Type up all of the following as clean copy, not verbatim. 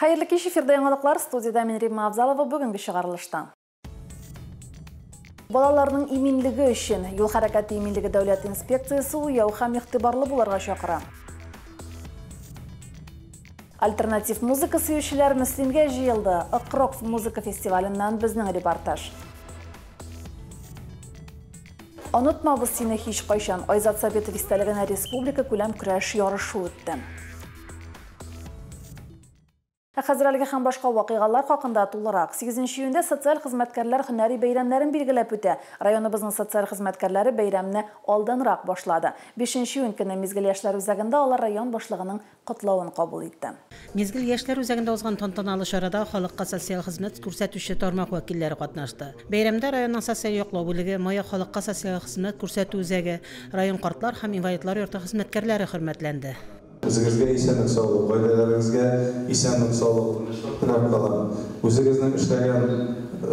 Хәерле кич, эфирда яңалыклар, студияда мин Римма Абзалова, бүгенге чыгарылышта. Балаларның иминлеге өчен юл хәрәкәте иминлеге дәүләт инспекциясе уяу һәм игътибарлы булырга чакыра. Альтернатив музыка сөючеләр Мөслимгә җыелды. Ак-рок музыка фестиваленнән безнең репортаж. Онытмабыз сине һич кайчан. Айзат Сабитов истәлегенә республика күләм көрәш ярышы үтте. Ә хәзер әлеге һәм башка вакыйгалар хакында тулырак. 8 июньдә социаль хезмәткәрләр һөнәри бәйрәмнәрен билгеләп үтә. Районыбызның социаль хезмәткәрләре бәйрәмне алданрак башлады. 5 июнь көне Мизгел яшьләр үзәгендә алар район башлыгының котлавын кабул итте. Мизгел яшьләр үзәгендә узган тантаналы чарада халыкка социаль хезмәт күрсәтүче тармак вәкилләре катнашты. Бәйрәмдә районның социаль яклау бүлеге, Маяк халыкка социаль хезмәт күрсәтү үзәге, район картлар һәм инвалидлар йорты хезмәткәрләре хөрмәтләнде. Үзегезгә исәнлек саулык, гаиләләрегезгә исәнлек саулык, тынычлык теләп калам. Үзегезнең эшләгән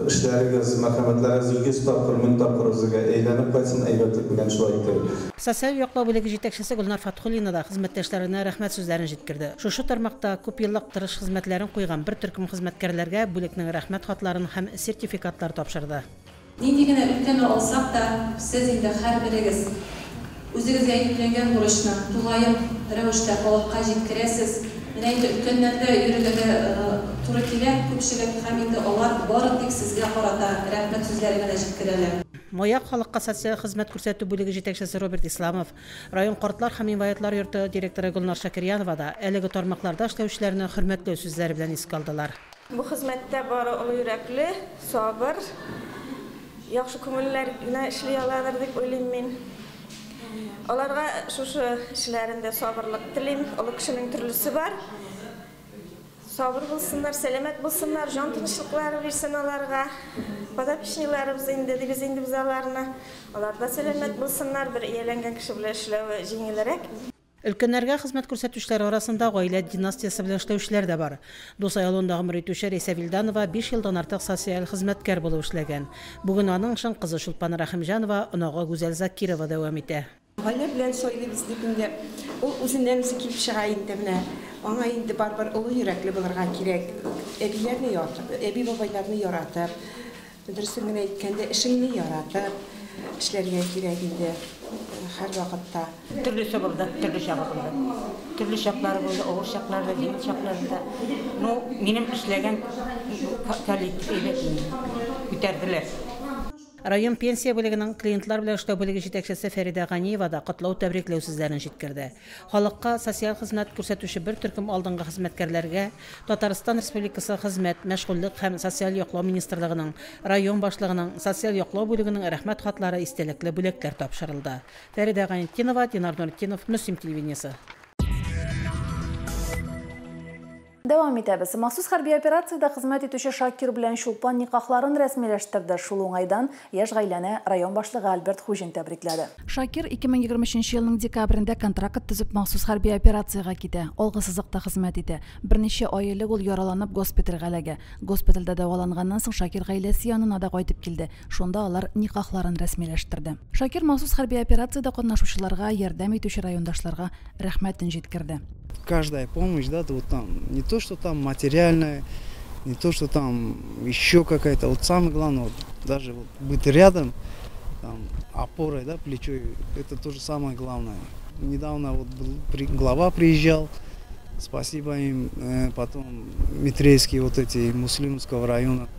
эшләрегез, мәрхәмәтләрегез 100 тапкыр, 1000 тапкыр үзегезгә әйләнеп кайтсын, әйбәтлек белән шулай итеп. Социаль яклау бүлеге җитәкчесе Гөлнар Фатхуллина да хезмәттәшләренә рәхмәт сүзләрен җиткерде. Шушы тармакта күп еллык тырыш хезмәтләрен куйган бер төркем хезмәткәрләргә бүлекнең рәхмәт хатларын һәм сертификатлар тапшырды. Нинди генә өлкәне алсак та, сез инде һәрберегез үзегезгә йөкләнгән бурычны тулаем рәвештә халыкка җиткерәсез. Менә инде өлкәннәрдә йөрергә туры килә күпчелек, һәм инде алар бары тик сезгә карата рәхмәт сүзләре генә җиткерәләр. Маяк халыкка социаль хезмәт күрсәтү бүлеге җитәкчесе Роберт Исламов, район картлар һәм инвалидлар йорты директоры Гөлнар Шакирьянова да әлеге тармакларда эшләүчеләрне хөрмәтләү сүзләре белән искә алдылар. Бу хезмәттә бары олы йөрәкле, сабыр, яхшы күңелләр генә эшли алалар дип уйлыйм мин. Аларга шушы эшләрендә сабырлык телим. Олы кешенең төрлесе бар. Сабыр булсыннар, сәламәт булсыннар, җан тынычлыклары бирсен аларга. Подопечныйларыбыз инде, дибез инде без аларны. Алар да сәламәт булсыннар, бер ияләнгән кеше белән эшләве җиңелрәк. Өлкәннәргә хезмәт күрсәтүчеләр арасында гаилә династиясе белән эшләүчеләр дә бар. Дусай авылында гомер итүче Рәйсә Вилданова 5 елдан артык социаль хезмәткәр булып эшләгән. Бүген аның эшен кызы Чулпан Рәхимҗанова, оныгы Гүзәл Закирова дәвам итә. Гаилә белән сайлыйбыз дип инде, ул үзеннән үзе килеп чыга инде менә. Аңа инде барыбер олы йөрәкле булырга кирәк. Әбиләрне яратып, әби-бабайларны яратып, дөресен генә әйткәндә, эшеңне яратып эшләргә кирәк инде һәр вакытта. Төрлесе булды, төрле чагы булды. Төрле чаклары булды, авыр чаклары да, җиңел чаклары да. Ну, минем эшләгән коллектив әйбәт инде. Күтәрделәр. Район пенсия бүлегенең клиентлар белән эшләү бүлеге җитәкчесе Фәридә Ганиева да котлау тәбрикләү сүзләрен җиткерде. Халыкка социаль хезмәт күрсәтүче бер төркем алдынгы хезмәткәрләргә Татарстан Республикасы Хезмәт, мәшгульлек һәм социаль яклау министрлыгының, район башлыгының, социаль яклау бүлегенең рәхмәт хатлары, истәлекле бүләкләр тапшырылды. Фәридә Ганиетдинова, Динар Нуретдинов, Мөслим телевидениесе. Дәвам итәбез. Махсус хәрби операциядә хезмәт итүче Шакир белән Чулпан никахларын рәсмиләштерде. Шул уңайдан яшь гаиләне район башлыгы Альберт Хуҗин тәбрикләде. Шакир 2023 елның декабрендә контракт төзеп махсус хәрби операциягә китә. Алгы сызыкта хезмәт итә. Берничә ай элек ул яраланып госпитальгә эләгә. Госпитальдә дәваланганнан соң Шакир гаиләсе янына да кайтып килде. Шунда алар никахларын рәсмиләштерде. Шакир махсус хәрби операциядә катнашучыларга ярдәм итүче райондашларга рәхмәтен җиткерде. Каждая помощь, да, вот там, не то, что там материальная, не то, что там еще какая-то, вот самое главное, вот, даже вот быть рядом, там, опорой, да, плечо, это тоже самое главное. Недавно вот был глава приезжал, спасибо им, потом Митрейские вот эти Муслимского района,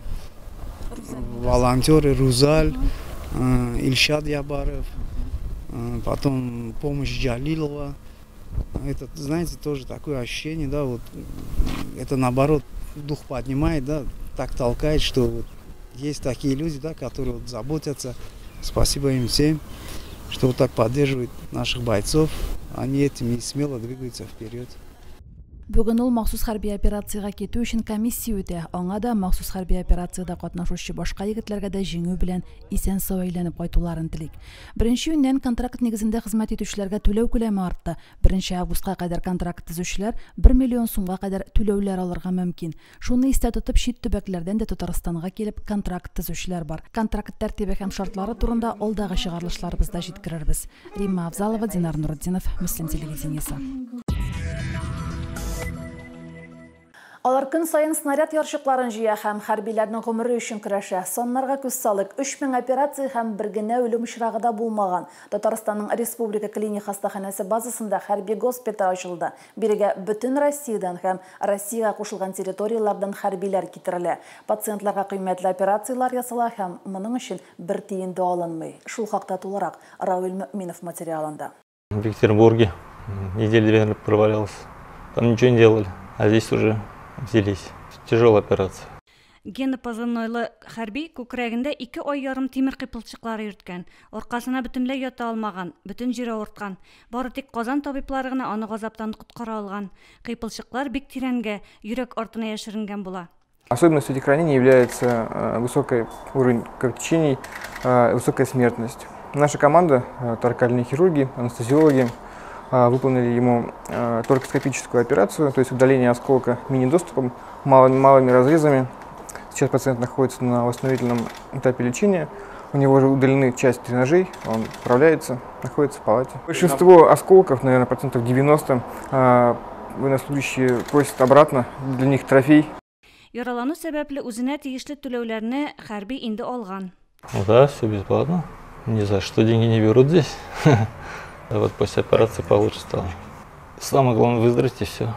волонтеры, Рузаль, Ильшат Ябаров, потом помощь Джалилова. Это, знаете, тоже такое ощущение, да, вот это наоборот дух поднимает, да, так толкает, что вот есть такие люди, да, которые вот заботятся. Спасибо им всем, что вот так поддерживают наших бойцов. Они этим и смело двигаются вперед. Бүген ул махсус хәрби операциягә китү өчен комиссия үтә. Аңа да махсус хәрби операциядә катнашучы башка егетләргә дә җиңү белән исән сау әйләнеп кайтуларын телик. 1 июньнән контракт нигезендә хезмәт итүчеләргә түләү күләме артты. 1 августка кадәр контракт төзүчеләр 1 миллион сумга кадәр түләүләр алырга мөмкин. Шуны истә тотып, чит төбәкләрдән дә Татарстанга килеп контракт төзүчеләр бар. Контракт тәртибе һәм шартлары турында алдагы чыгарылышларыбызда җиткерербез. Римма Абзалова, Динар Нуретдинов, Мөслим телевидениесе. Алар көн саен снаряд ярчыкларын җыя һәм хәрбиләрнең гомере өчен көрәшә. Саннарга күз салыйк, 3000 операция һәм бер генә үлем очрагы да булмаган. Татарстанның Республика клиник хастаханәсе базасында хәрби госпиталь ачылды. Бирегә бөтен Россиядән һәм Россиягә кушылган территорияләрдән хәрбиләр китерелә. Пациентларга кыйммәтле операцияләр ясала һәм моның өчен бер тиен дә алынмый. Шул хакта тулырак Равил Мөминов материалында. В Екатеринбурге недели две провалялся. Там ничего не делали, а здесь уже взялись. Тяжелая операция. Гена позывнойлы хәрби күкрәгендә 2 ай ярым тимер кыйпылчыклары йөрткән. Аркасына бөтенләй ята алмаган, бөтен җире авырткан. Бары тик Казан табиблары гына аны газаптан коткара алган. Кыйпылчыклар бик тирәнгә, йөрәк артына яшеренгән була. Особенностью этих ранений является высокий уровень кровотечений, высокая смертность. Наша команда, торакальные хирурги, анестезиологи, выполнили ему торакоскопическую операцию, то есть удаление осколка мини-доступом, малыми разрезами. Сейчас пациент находится на восстановительном этапе лечения. У него уже удалены часть дренажей, он справляется, находится в палате. Большинство осколков, наверное, процентов 90, военнослужащие просят обратно, для них трофей. Яралану сәбәпле үзенә тиешле түләүләрне хәрби инде алган. Ну да, все бесплатно. Ни за что деньги не берут здесь. Вот после операции получше стало. Самое главное выздороветь и все.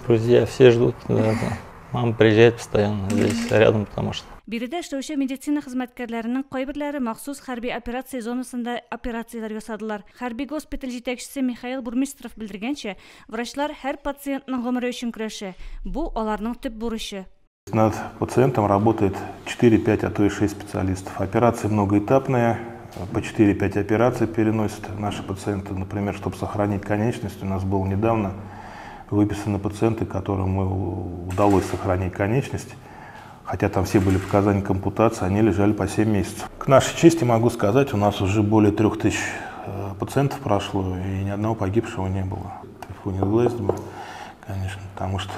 Друзья все ждут. Да, да. Мама приезжает постоянно здесь рядом, потому что. Биредә эшләүче медицина хезмәткәрләренең кайберләре махсус хәрби операция зонасында операцияләр ясадылар. Хәрби госпиталь җитәкчесе Михаил Бурмистров белдергәнчә, врачлар һәр пациентның гомере өчен көрәшә. Бу аларның төп бурычы. Над пациентом работает 4-5, а то и 6 специалистов. Операции многоэтапные, по 4-5 операций переносят наши пациенты. Например, чтобы сохранить конечность, у нас было недавно выписаны пациенты, которым удалось сохранить конечность, хотя там все были показания к ампутации, они лежали по 7 месяцев. К нашей чести могу сказать, у нас уже более 3000 пациентов прошло, и ни одного погибшего не было. Не влазим, конечно, потому что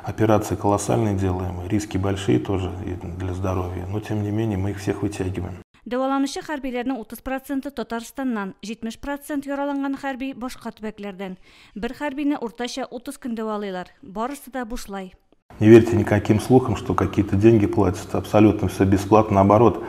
операции колоссальные делаем, риски большие тоже для здоровья, но тем не менее мы их всех вытягиваем. Дәваланучы хәрбиләрнең 30% Татарстаннан, 70% яраланган хәрби башка төбәкләрдән. Бер хәрбине уртача 30 көн дәвалыйлар. Барысы да бушлай. Не верьте никаким слухам, что какие-то деньги платят, абсолютно все бесплатно, наоборот.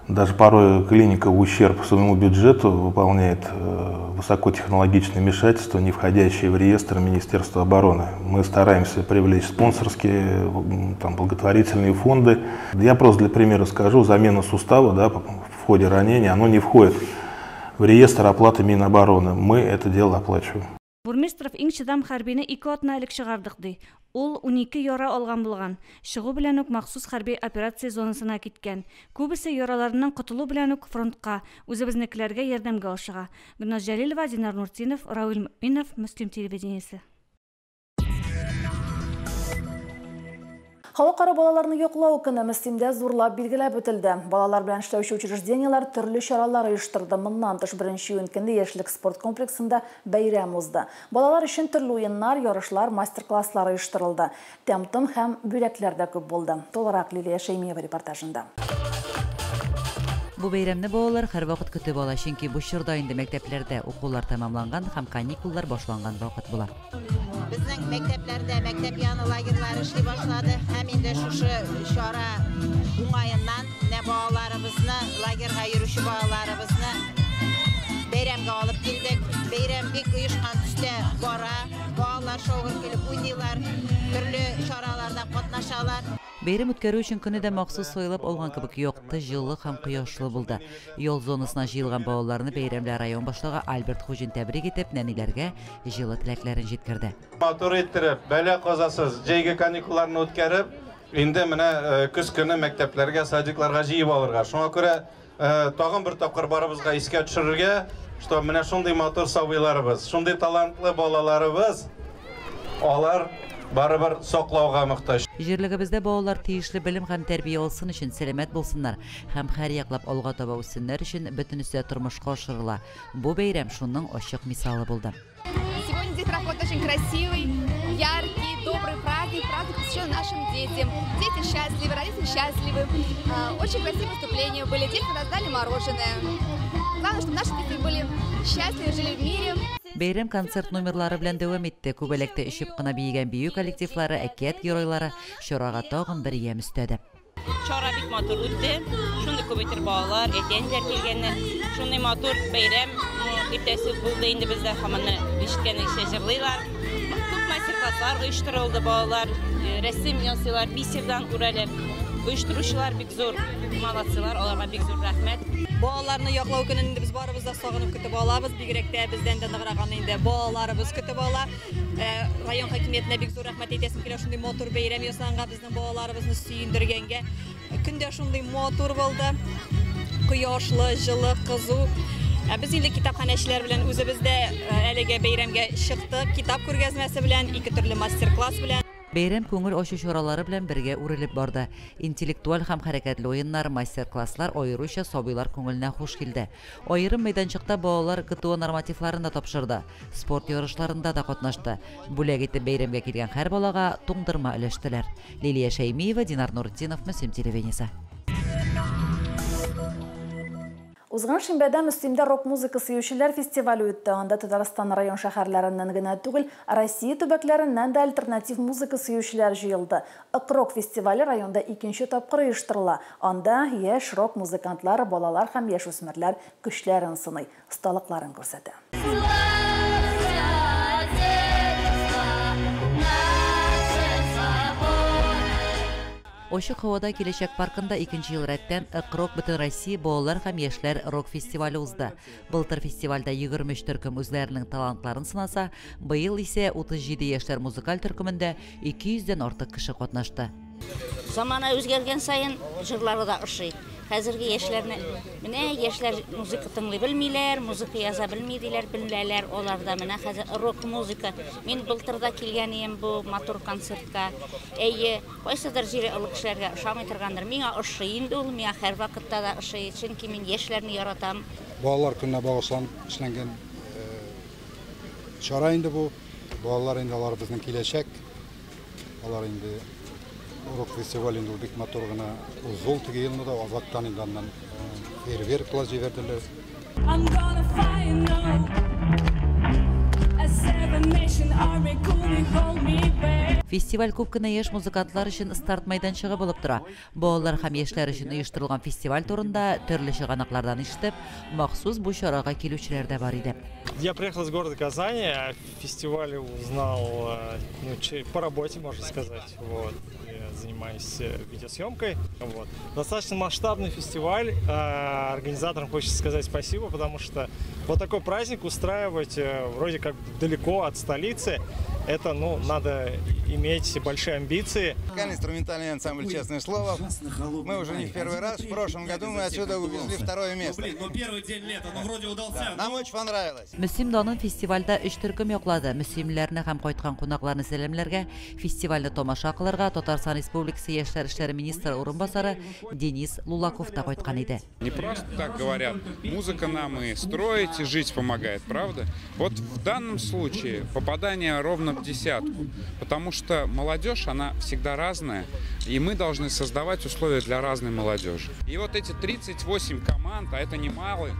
Даже порой клиника в ущерб своему бюджету выполняет высокотехнологичные вмешательства, не входящие в реестр Министерства обороны. Мы стараемся привлечь спонсорские, там, благотворительные фонды. Я просто для примера скажу, замена сустава, да, в ходе ранения, оно не входит в реестр оплаты Минобороны. Мы это дело оплачиваем. Бурмистров иң чыдам хәрбине 2 атна элек чыгардык ди. Ул 12 яра алган булган. Чыгу белән үк махсус хәрби операция зонасына киткән. Күбесе яраларыннан котылу белән үк фронтка, үзебезнекеләргә ярдәмгә ашыга. Гөлназ Җәлилова, Динар Нуртдинов, Равил Мөминов, Мөслим телевидениесе. Халыкара балаларны яклау көне Мөслимдә зурлап билгеләп үтелде. Балалар белән эшләүче учреждениеләр төрле чаралар оештырды. Моннан тыш 1 июнь көнне Яшьлек спорт комплексында бәйрәм узды. Балалар өчен төрле уеннар, ярышлар, мастер-класслар оештырылды. Тәм-том һәм бүләкләр дә күп булды. Тулырак Лилия Шәймиева репортажында. Бу бәйрәмне балалар һәрвакыт көтеп ала, чөнки бу чорда инде мәктәпләрдә укулар тәмамланган һәм каникуллар башланган вакыт була. Безнең мәктәпләрдә мәктәп яны лагерьлары эшли башлады һәм инде шушы чара уңаеннан менә балаларыбызны, лагерьга йөрүче балаларыбызны бәйрәмгә алып килдек. Бәйрәм бик оешкан төстә бара. Балалар шаугыр килеп уйныйлар, төрле чараларда катнашалар. Бәйрәм үткәрү өчен көне дә махсус сайлап алган кебек якты, җылы һәм кояшлы булды. Ял зонасына җыелган балаларны бәйрәмле район башлыгы Альберт Хуҗин тәбрик итеп, нәниләргә җылы теләкләрен җиткерде. Матур иттереп, бәла казасыз җәйге каникулларны үткәреп, инде менә көз көне мәктәпләргә, садикларга җыеп алырга. Шуңа күрә тагын бер тапкыр барыбызга искә төшерергә, что менә шундый матур сабыйларыбыз, шундый талантлы балаларыбыз, алар барыбер саклауга мохтаҗ. Җирлегебездә балалар тиешле белем һәм тәрбия алсын өчен, сәламәт булсыннар һәм һәр яклап алга таба үссеннәр өчен бөтенесе тормышка ашырыла. Бу бәйрәм шуның ачык мисалы булды. Сегодня здесь проходит очень красивый, яркий, добрый праздник, праздник посвящен нашим детям. Дети счастливы, родители счастливы. Очень красивые выступления были, дети раздали мороженое. Главное, чтобы наши дети были счастливы, жили в мире. Бәйрәм концерт номерлары белән дәвам итте. Күбәләктә очып кына биегән бию коллективлары, әкият геройлары чарага тагын бер ямь өстәде. Чара бик матур үтте. Шундый күп итеп балалар, әти-әниләр килгәннәр. Шундый матур бәйрәм иртәсе булды инде бездә. Һаман ишеткәнегезчә җырлыйлар. Күп мастер-класслар оештырылды, балалар рәсем ясыйлар, бисердан үрәләр. Оештыручылар бик зур, молодцылар, аларга бик зур рәхмәт. Балаларны яклау көнен инде без барыбыз да сагынып көтеп алабыз. Бигрәк тә бездән дә ныграк аны инде балаларыбыз көтеп ала. Район хакимиятенә бик зур рәхмәт әйтәсем килә, шундый матур бәйрәм ясаганга, безнең балаларыбызны сөендергәнгә. Көн дә шундый матур булды. Кояшлы, җылы, кызу. Без инде китапханәчеләр белән үзебез дә әлеге бәйрәмгә чыктык. Китап күргәзмәсе белән, ике төрле мастер-класс белән. Бәйрәм күңел ачу чаралары белән бергә үрелеп барды. Интеллектуаль һәм хәрәкәтле уеннар, мастер-класслар аеруча сабыйлар күңеленә хуш килде. Аерым мәйданчыкта балалар ГТО нормативларын да тапшырды. Спорт ярышларында да катнашты. Бүләк итеп бәйрәмгә килгән һәр балага туңдырма өләштеләр. Лилия Шәймиева, Динар Нуртдинов, Мөслим телевидениесе. Узган шимбәдә Мөслимдә рок-музыка сөючеләр фестивале үтте. Анда Татарстан район шәһәрләреннән генә түгел, Россия төбәкләреннән дә альтернатив музыка сөючеләр җыелды. Ык-рок фестивале районда икенче тапкыр оештырыла. Анда яшь рок-музыкантлар, балалар һәм яшүсмерләр көчләрен сыный, осталыкларын күрсәтә. Ачык һавада Киләчәк паркында икенче ел рәттән Ык-рок Бөтенроссия балалар һәм яшьләр рок-фестивале узды. Былтыр фестивальдә 23 төркем үзләренең талантларын сынаса, быел исә 37 яшьләр музыкаль төркемендә 200 дән артык кеше катнашты. Замана үзгәргән саен җырлары да ошый. Хәзерге яшьләрне, менә яшьләр музыка тыңлый белмиләр, музыка яза белми диләр, беләләр алар да. Менә хәзер рок-музыка. Мин былтыр да килгән идем бу матур концертка. Әйе, кайсыдыр җире олы кешеләргә ошамый торгандыр. Миңа ошый инде ул, миңа һәр вакытта да ошый, чөнки мин яшьләрне яратам. Балалар көненә багышланып эшләнгән чара инде бу. Балалар инде алар безнең киләчәк. Алар инде рок-фестиваль инде ул бик матур гына узды теге елны да, азактан инде аннан фейерверклар җибәрделәр. Фестиваль күп кенә яшь музыкантлар өчен старт мәйданчыгы булып тора. Балалар һәм яшьләр өчен оештырылган фестиваль турында төрле чыганаклардан ишетеп, махсус бу чарага килүчеләр дә бар иде. Я приехал из города Казани, о фестивале узнал, ну, по работе, можно сказать. Вот. Я занимаюсь видеосъемкой. Вот. Достаточно масштабный фестиваль. Организаторам хочется сказать спасибо, потому что вот такой праздник устраивать вроде как далеко от столицы, это, ну, надо иметь большие амбиции. Инструментальный ансамбль «Честное слово». Мы уже не в первый раз. В прошлом году мы отсюда увезли второе место. Ну, блин, ну первый день лета, ну вроде удался. Да, нам очень понравилось. Мөслим данын фестивальдә 3 төркем яклады. Мөслимләрне һәм кайткан кунакларны сәламләргә, фестивальне тамаша кылырга Татарстан Республикасы яшьләр эшләре министры урынбасары Денис Лулаков та кайткан иде. Не просто так говорят, музыка нам и строить, и жить помогает, правда? Вот в данном случае попадание ровно в десятку, потому что молодежь, она всегда разная, и мы должны создавать условия для разной молодежи. И вот эти 38 команд, а это немало,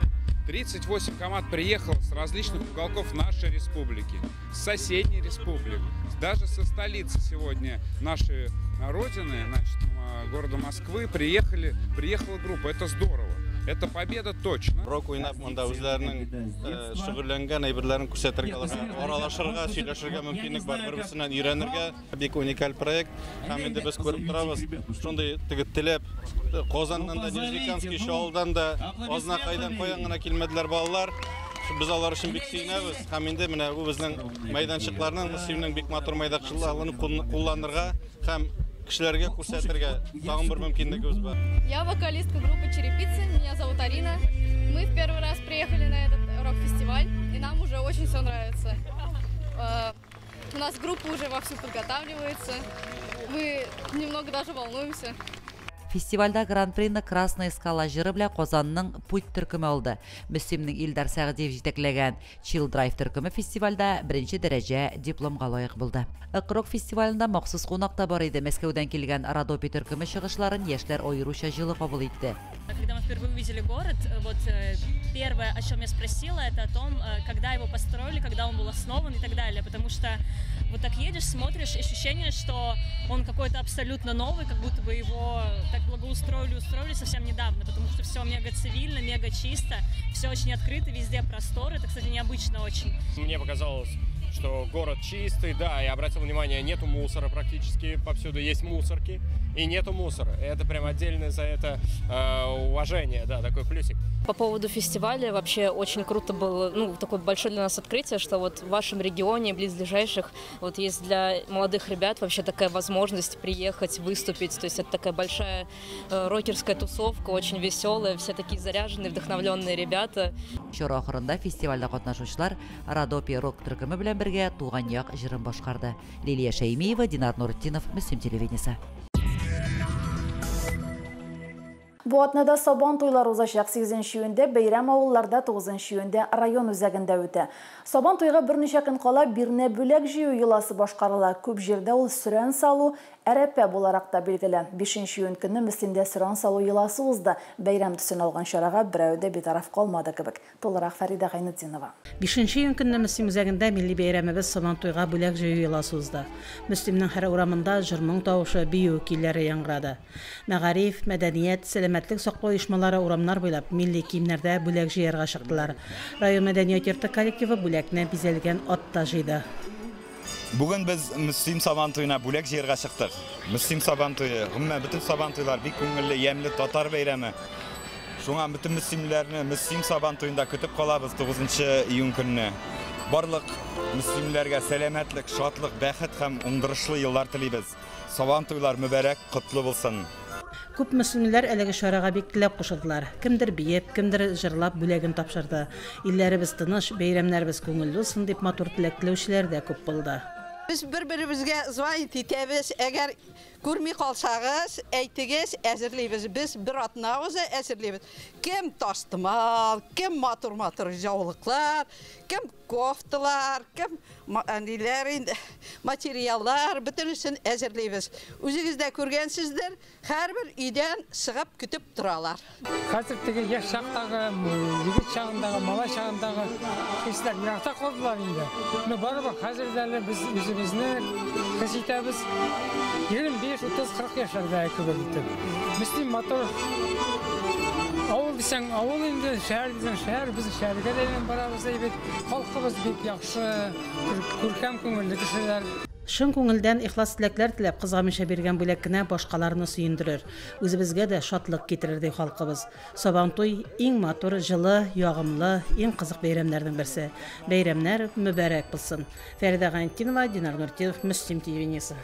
38 команд приехало с различных уголков нашей республики, с соседней республик, даже со столицы сегодня нашей родины, значит, города Москвы, приехала группа. Это здорово. Это победа точно. Рок уйнап монда үзләренең шөгыльләнгән әйберләрен күрсәтергә, аралашырга, сөйләшергә мөмкинлек бар, бер-берсеннән өйрәнергә. Бик уникаль проект. Һәм инде без күреп торабыз, шундый теге теләп Казаннан да, Нижнекамский Чаллыдан да, Азнакайдан каян гына килмәделәр балалар. Без алар өчен бик сөенәбез. Һәм инде менә бу безнең мәйданчыкларның, Мөслимнең бик матур мәйданчыкларын кулланырга һәм кешеләргә күрсәтергә тагын бер мөмкинлегебез бар. Я вокалистка группы Черепицы, меня зовут Арина. Мы в первый раз приехали на этот рок-фестиваль, и нам уже очень все нравится. У нас группа уже вовсю подготавливается, мы немного даже волнуемся. Фестивальдә Гран-прины Красная скала җыры белән Казанның Путь төркеме алды. Мөслимнең Илдар Сәгъдиев җитәкләгән Chill Drive төркеме фестивальдә беренче дәрәҗә дипломга лаек булды. Ык-рок фестивалендә махсус кунак та бар иде. Мәскәүдән килгән Родопи төркеме чыгышларын яшьләр аеруча җылы кабул итте. Когда мы впервые увидели город, вот первое, о чем я спросила, это о том, когда его построили, когда он был основан и так далее. Потому что вот так едешь, смотришь, ощущение, что он какой-то абсолютно новый, как будто бы его так благоустроили, устроили совсем недавно, потому что все мега цивильно, мега чисто, все очень открыто, везде простор. Это, кстати, необычно очень. Мне показалось, что город чистый, да, я обратил внимание, нету мусора практически, повсюду есть мусорки, и нету мусора. Это прям отдельное за это уважение, да, такой плюсик. По поводу фестиваля вообще очень круто было, ну, такое большое для нас открытие, что вот в вашем регионе, близлежащих, вот есть для молодых ребят вообще такая возможность приехать, выступить, то есть это такая большая рокерская тусовка, очень веселая, все такие заряженные, вдохновленные ребята. Чара ахырында фестивальдә катнашучылар Родопи рок төркеме белән бергә Туган як җырын башкарды. Лилия Шәймиева, Динар Нуртдинов, Мөслим телевидениесе. Бу атнада Сабан туйлары узачак. 8 июньдә бәйрәм авылларда, 9 июньдә район үзәгендә үтә. Сабан туйга берничә көн кала бирнә бүләк җыю йоласы башкарыла. Күп җирдә ул сөрән салу, әрәпә буларак та билгеле. 5 июнь көнне Мөслимдә сөрән салу йоласы узды. Бәйрәм төсен алган чарага берәү дә битараф калмады кебек. Тулырак Фәридә Гайнетдинова. 5 июнь көнне Мөслим үзәгендә милли бәйрәмебез Сабан туйга бүләк җыю йоласы узды. Мөслимнең һәр урамында җыр-моң тавышы, бию көйләре яңгырады. Мәгариф, мәдәният, сәламәтлек саклау оешмалары урамнар буйлап милли киемнәрдә бүләк җыярга чыктылар. Район мәдәният йорты коллективы бүләкне бизәлгән атта җыйды. Бүген без Мөслим Сабан туена бүләк җыярга чыктык. Мөслим Сабан туе, гомумән бөтен Сабан туйлар бик күңелле, ямьле татар бәйрәме. Шуңа бөтен мөслимләрне Мөслим Сабан туенда көтеп калабыз 9 июнь көнне. Барлык мөслимләргә сәламәтлек, шатлык, бәхет һәм уңдырышлы еллар телибез. Сабан туйлар мөбарәк, котлы булсын. Күп мөслимләр әлеге чарага бик теләп кушылдылар. Кемдер биеп, кемдер җырлап бүләген тапшырды. Илләребез тыныч, бәйрәмнәребез күңелле булсын дип матур теләк теләүчеләр дә күп булды. Без бер-беребезгә звонить итәбез. Әгәр күрми калсагыз, әйтегез, әзерлибез. Без бер атна үзе әзерлибез. Кем тастымал, кем матур-матур яулыклар, кем кофталар, кем ниләр инде, материаллар, бөтенесен әзерлибез. Үзегез дә күргәнсездер, һәрбер өйдән чыгып көтеп торалар. Хәзер теге яшь чактагы, егет чагындагы, малай чагындагы кешеләр еракта калдылар инде. Но барыбер хәзер дә әле без үзебезне хис итәбез. 25, 30, 40 яшьләрдә кебек итеп. Мөслим матур авыл дисәң, авыл инде, шәһәр дисәң, шәһәр. Без шәһәргә дә әйләнеп барабыз әйбәт. Халкыбыз бик яхшы, күркәм күңелле кешеләр. Чын күңелдән ихлас теләкләр теләп кызганмыйча биргән бүләк кенә башкаларны сөендерер. Үзебезгә дә шатлык китерер ди халкыбыз. Сабан туй иң матур, җылы, ягымлы, иң кызык бәйрәмнәрнең берсе. Бәйрәмнәр мөбарәк булсын. Фәридә Гайнетдинова, Динар Нуртдинов, Мөслим телевидениесе.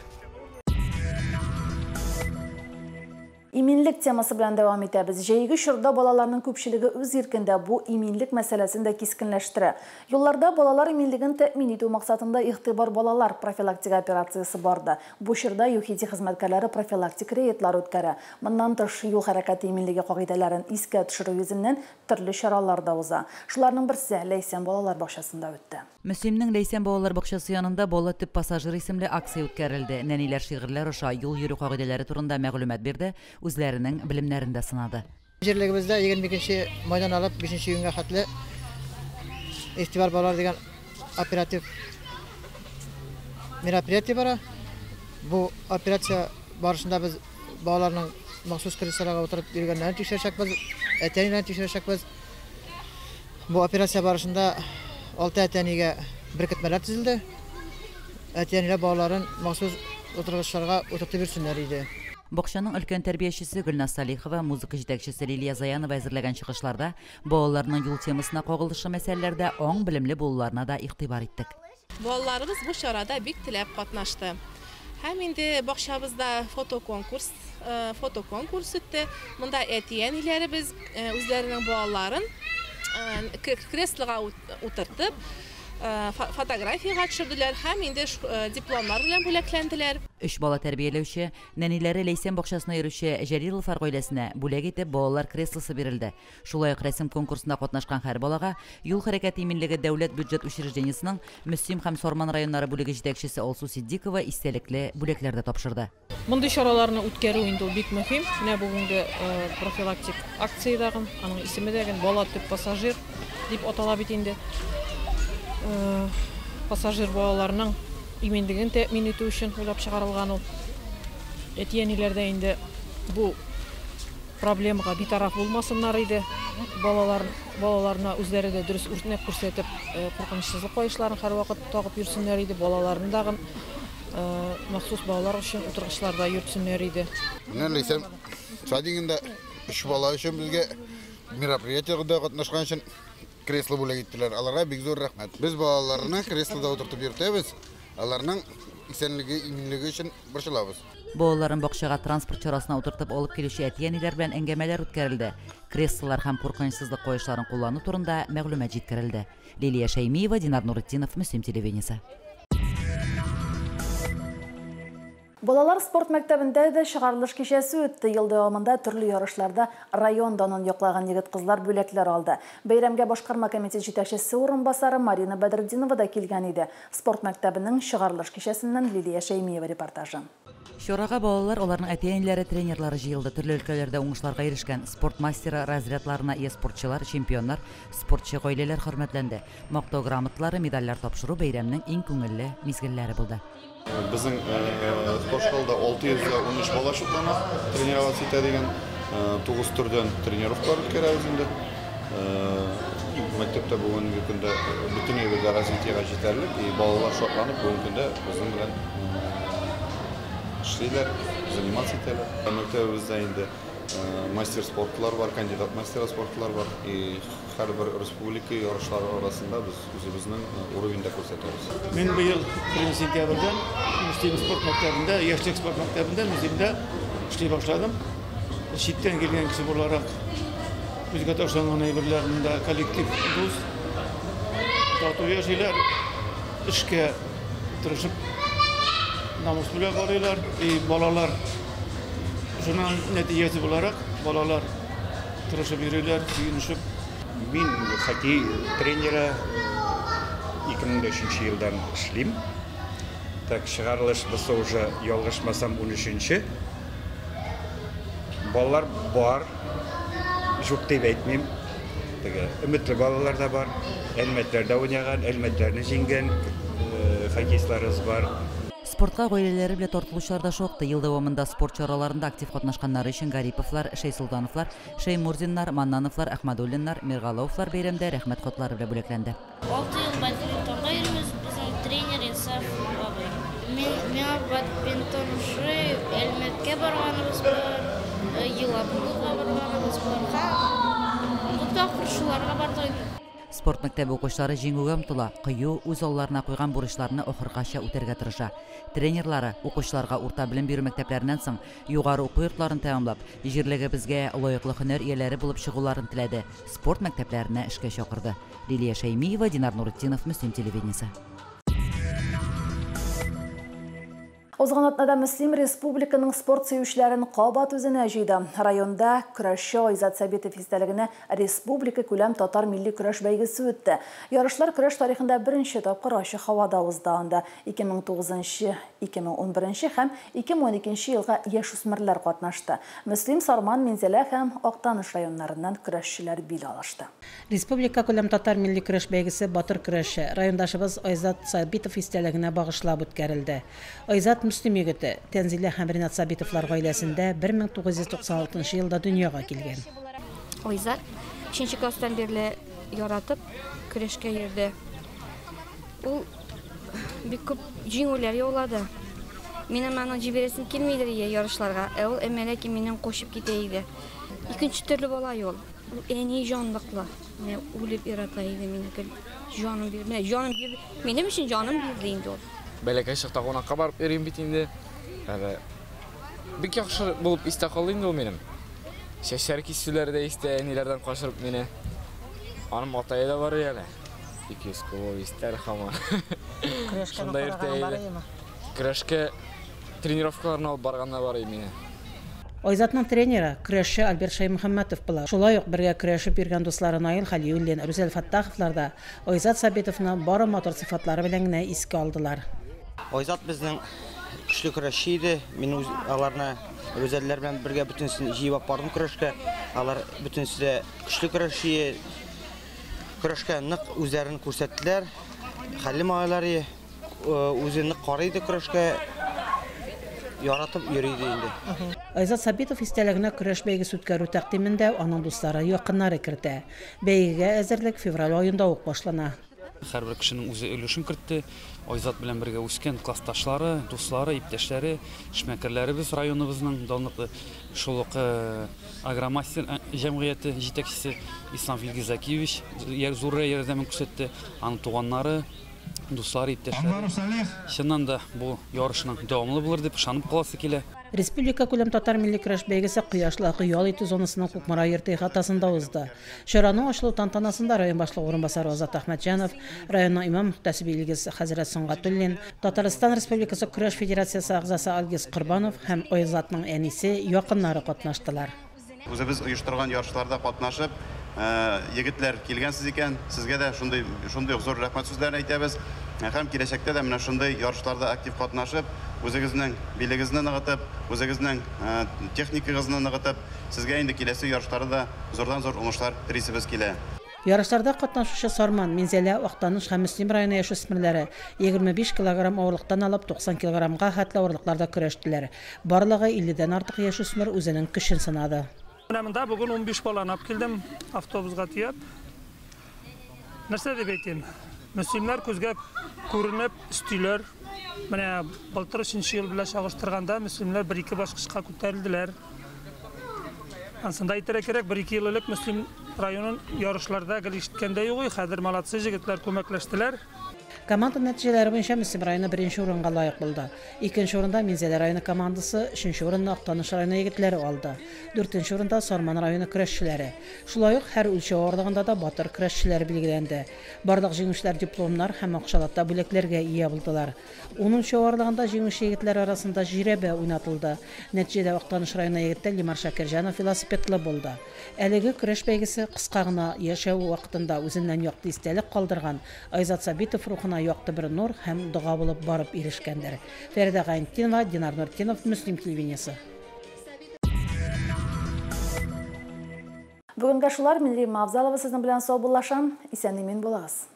Иминлек темасы белән дәвам итәбез. Җәйге чорда балаларның күпчелеге үз иркендә бу иминлек мәсьәләсен дә кискенләштерә. Юлларда балалар иминлеген тәэмин итү максатында Игътибар балалар профилактика операциясе барды. Бу чорда ЮХИДИ хезмәткәрләре профилактик рейдлар үткәрә. Моннан тыш юл хәрәкәте иминлеге кагыйдәләрен искә төшерү йөзеннән төрле чаралар да уза. Шуларның берсе Ләйсән балалар бакчасында үтте. Мөслимнең Ләйсән балалар бакчасы янында Бала төп пассажир исемле акция үткәрелде. Нәниләр шигырьләр аша юл йөрү кагыйдәләре турында мәгълүмат бирде, үзләренең белемнәрен дә сынады. Җирлегебездә 22 майдан алып 5 июньгә хәтле Игътибар балалар дигән оператив мероприятие бара. Бу операция барышында без балаларның махсус креслоларга утырып йөргәннәрен тикшерәчәкбез, әти-әниләрен тикшерәчәкбез. Бу операция барышында 6 әти-әнигә беркетмәләр төзелде. Әти-әниләр балаларын махсус утыргычларга утыртып йөрсеннәр иде. Бакчаның өлкән тәрбиячесе Гөлназ Салихова, музыка җитәкчесе Лилия Заянова әзерләгән чыгышларда балаларның юл темасына кагылышлы мәсьәләләрдә аң белемле булуларына да игътибар иттек. Балаларыбыз бу чарада бик теләп катнашты. Һәм инде бакчабызда фотоконкурс үтте. Монда әти-әниләребез үзләренең балаларын креслога утыртып, Фотографиягә төшерделәр һәм инде дипломнар белән бүләкләнделәр. Өч бала тәрбияләүче, нәниләре Ләйсән бакчасына йөрүче Җәлиловлар гаиләсенә бүләк итеп балалар креслосы бирелде. Шулай ук рәсем конкурсында катнашкан һәр балага Юл хәрәкәте иминлеге дәүләт бюджет учреждениесенең Мөслим һәм Сарман районнары бүлеге җитәкчесе Алсу Ситдикова истәлекле бүләкләр дә тапшырды. Мондый чараларны үткәрү инде ул бик мөһим. Менә бүгенге профилактик акция дагын, аның исеме дә Бала төп пассажир дип атала бит инде. Пассажир балаларның иминлеген тәэмин итү өчен уйлап чыгарылган ул. Әти-әниләр дә инде бу проблемага битараф булмасыннар иде. Балаларына үзләре дә дөрес үрнәк күрсәтеп, куркынычсызлык каешларын һәрвакыт тагып йөрсеннәр иде. Балаларын дагын махсус балалар өчен утыргычларда йөртсеннәр иде. Менә Ләйсән садигында 3 бала өчен безгә мероприятиедә катнашкан өчен кресло бүләк иттеләр. Аларга бик зур рәхмәт. Без балаларны креслода утыртып йөртәбез. Аларның исәнлеге, иминлеге өчен борчылабыз. Балаларын бакчага транспорт чарасына утыртып алып килүче әти-әниләр белән әңгәмәләр үткәрелде. Креслолар һәм куркынычсызлык каешларын куллану турында мәгълүмат җиткерелде. Лилия Шәймиева, Динар Нуретдинов, Мөслим телевидениесе. Балалар спорт мәктәбендә дә чыгарылыш кичәсе үтте. Ел дәвамында төрле ярышларда район данын яклаган егет-кызлар бүләкләр алды. Бәйрәмгә башкарма комитет җитәкчесе урынбасары Марина Бәдретдинова да килгән иде. Спорт мәктәбенең чыгарылыш кичәсеннән Лилия Шәймиева репортажы. Чарага балалар, аларның әти-әниләре, тренерлары җыелды. Төрле өлкәләрдә уңышларга ирешкән спорт мастеры разрядларына ия спортчылар, чемпионнар, спортчы гаиләләр хөрмәтләнде. Мактау грамоталары, медальләр тапшыру бәйрәмнең иң күңелле мизгелләре булды. Безнең спорт школада 613 бала шутлана, тренироваться итә дигән 9 төрдән тренировкалар үткәрәбез инде. Мәктәптә бүгенге көндә бөтен әйбер развитиега җитәрлек, и балалар шатланып бүгенге көндә безнең белән эшлиләр, заниматься итәләр. Мәктәбебездә инде мастер спортлар бар, кандидат мастера спортлар бар, и һәрбер республика ярышлары арасында без үзебезнең уровеньдә күрсәтәбез. Мин быел 1 сентябрьдән Мөслим спорт мәктәбендә, яшьлек спорт мәктәбендә Мөслимдә эшли башладым. Читтән килгән кеше буларак күзгә ташланган әйберләр монда коллектив дус, тату яшиләр, эшкә тырышып намус белән карыйлар, и балалар шуның нәтиҗәсе буларак балалар тырышып йөриләр, сөенешеп. Мин хоккей тренеры 2003 елдан эшлим. Так, чыгарылыш булса уже ялгышмасам 13-нче. Балалар бар, юк дип әйтмим. Теге өметле балалар да бар, Әлмәтләрдә уйнаган, Әлмәтләрне җиңгән хоккейистларыбыз бар. Спортка гаиләләре белән тартылучылар да шактый. Ел дәвамында спорт чараларында актив катнашканнары өчен Гариповлар, Шәйсолтановлар, Шәймурзиннар, Маннановлар, Ахмадуллиннар, Миргаловлар бәйрәмдә рәхмәт хатлары белән бүләкләнде. 6 ел бадминтонга йөрибез, безнең тренер Инсаф абый. Миңа бадминтон ошый, Әлмәткә барганыбыз бар, Елабугага барганыбыз бар. Күп тапкыр шуларга бардык. Спорт мәктәбе укучылары җиңүгә омтыла, кыю, үз алларына куйган бурычларны ахыргача үтәргә тырыша. Тренерлары укучыларга урта белем бирү мәктәпләреннән соң югары уку йортларын тәмамлап, җирлегебезгә лаеклы һөнәр ияләре булып чыгуларын теләде. Спорт мәктәпләренә эшкә чакырды. Лилия Шәймиева, Динар Нуретдинов, Мөслим телевидениесе. Узган атнада Мөслим республиканың спорт сөючеләрен кабат үзенә җыйды. Районда көрәшче Айзат Сабитов истәлегенә республика күләм татар милли көрәш бәйгесе үтте. Ярышлар көрәш тарихында беренче тапкыр ачык һавада узды. Анда 2009, 2011 һәм 2012 елга яшүсмерләр катнашты. Мөслим, Сарман, Минзәлә һәм Актаныш районнарыннан көрәшчеләр бил алышты. Республика күләм татар милли көрәш бәйгесе батыр көрәшче райондашыбыз Айзат Сабитов истәлегенә багышлап үткәрелде. Айзат Мөслим егете Тәнзилә һәм Ринат Сабитовлар гаиләсендә 1996 елда дөньяга килгән. Айзат 3 класстан бирле яратып көрәшкә йөрде. Ул бик күп җиңүләр яулады. Минем аны җибәрәсем килмидер иде ярышларга, ә ул әмәләки миннән кочып китә иде. Икенче төрле бала ул. Ул әни җанлыклы. Менә үлеп ярата иде мине. Җаным бирде. Менә җаным бирде. Минем өчен җаным бирде инде ул. Бәләкәй чакта кунакка барып йөрим бит инде. Әле бик яхшы булып истә калды инде ул минем. Чәчләр кисүләр дә истә, әниләрдән качырып мине. Аның атае да бар әле. 200 кило истәр һаман. Көрәшкә караган бар идеме? Көрәшкә тренировкаларны алып барганнар бар иде мине. Айзатның тренеры көрәшче Альберт Шәймөхәммәтов була. Шулай ук бергә көрәшеп йөргән дуслары Наил Хәлиуллин, Рүзәл Фәттаховлар да Айзат Сабитовны бары матур сыйфатлары белән генә искә алдылар. Айзат безнең көчле көрәшче иде. Мин үз аларны Рүзәлләр белән бергә бөтенесен җыеп алып бардым көрәшкә. Алар бөтенесе дә көчле көрәшче. Көрәшкә нык үзләрен күрсәттеләр. Хәлле малайлар үзе нык карый иде көрәшкә. Яратып йөри иде инде. Айзат Сабитов истәлегенә көрәш бәйгесе үткәрү тәкъдимендә аның дуслары, якыннары кертә. Бәйгегә әзерлек февраль аенда ук башлана. Һәрбер кешенең үзе өлешен кертте. Айзат белән бергә үскән классташлары, дуслары, иптәшләре, эшмәкәрләребез районыбызның данлыклы шул ук Агромастер җәмгыяте җитәкчесе Ислам Филгизакиевич зур ярдәмен күрсәтте. Аның туганнары, дуслары, иптәшләре. Чыннан да бу ярышның дәвамлы булыр дип ышанып каласы килә. Республика күләм татар милли көрәш бәйгесе Кояшлы ял итү зонасының Кукмара йорты ихатасында узды. Чараның ачылу тантанасында район башлыгы урынбасары Азат Әхмәтҗанов, районның имам мөхтәсибе Илгиз хәзрәт Сөнгатуллин, Татарстан Республикасы көрәш федерациясе әгъзасы Альгиз Корбанов һәм Айзатның әнисе, якыннары катнаштылар. Үзебез оештырган ярышларда катнашып, егетләр килгәнсез икән, сезгә дә шундый зур рәхмәт сүзләрен әйтәбез. Һәм киләчәктә дә менә шундый ярышларда актив катнашып, үзегезнең билегезне ныгытып, үзегезнең техникагызны ныгытып, сезгә инде киләсе ярышларда да зурдан-зур уңышлар телисебез килә. Ярышларда катнашучы Сарман, Минзәлә, Актаныш һәм Мөслим районы яшүсмерләре 25 килограмм авырлыктан алып 90 килограммга хәтле авырлыкларда көрәштеләр. Барлыгы 50-дән артык яшүсмер үзенең көчен сынады. Менә монда бүген 15 баланы алып килдем, автобусга төяп. Нәрсә дип әйтим? Мөслимнәр күзгә күренеп өстиләр. Менә былтыр 3нче ел белән чагыштырганда мөслимнәр бер-ике баскычка күтәрелделәр. Ансында әйтергә кирәк, бер-ике ел элек Мөслим районын ярышларда гел ишеткәндә юк иде. Хәзер молодцы егетләр күмәкләштеләр. Команда нәтиҗәләре буенча Мөслим районы беренче урынга лаек булды. Икенче урында Минзәлә районы командасы, өченче урынны Актаныш районы егетләре алды. Дүртенче урында Сарман районы көрәшчеләре. Шулай ук һәр үлчәү авырлыгында да батыр көрәшчеләр билгеләнде. Барлык җиңүчеләр дипломнар һәм акчалата бүләкләргә ия булдылар. 10 авырлыгында җиңүче егетләр арасында жирәбә уйнатылды. Нәтиҗәдә Актаныш районы егете Лимар Шакирҗанов велосипедлы булды. Әлеге көрәш бәйгесе кыска гына яшәү вакытында үзеннән якты истәлек калдырган Айзат Сабитов рухына якты бер нур һәм дога булып барып ирешкәндер. Фәридә Гайнтинова, Динар Нуртдинов, Мөслим телевидениесе. Бүгенгә шулар. Мин Римма Абзалова сезнең белән саубуллашам. Исән-имин булыгыз.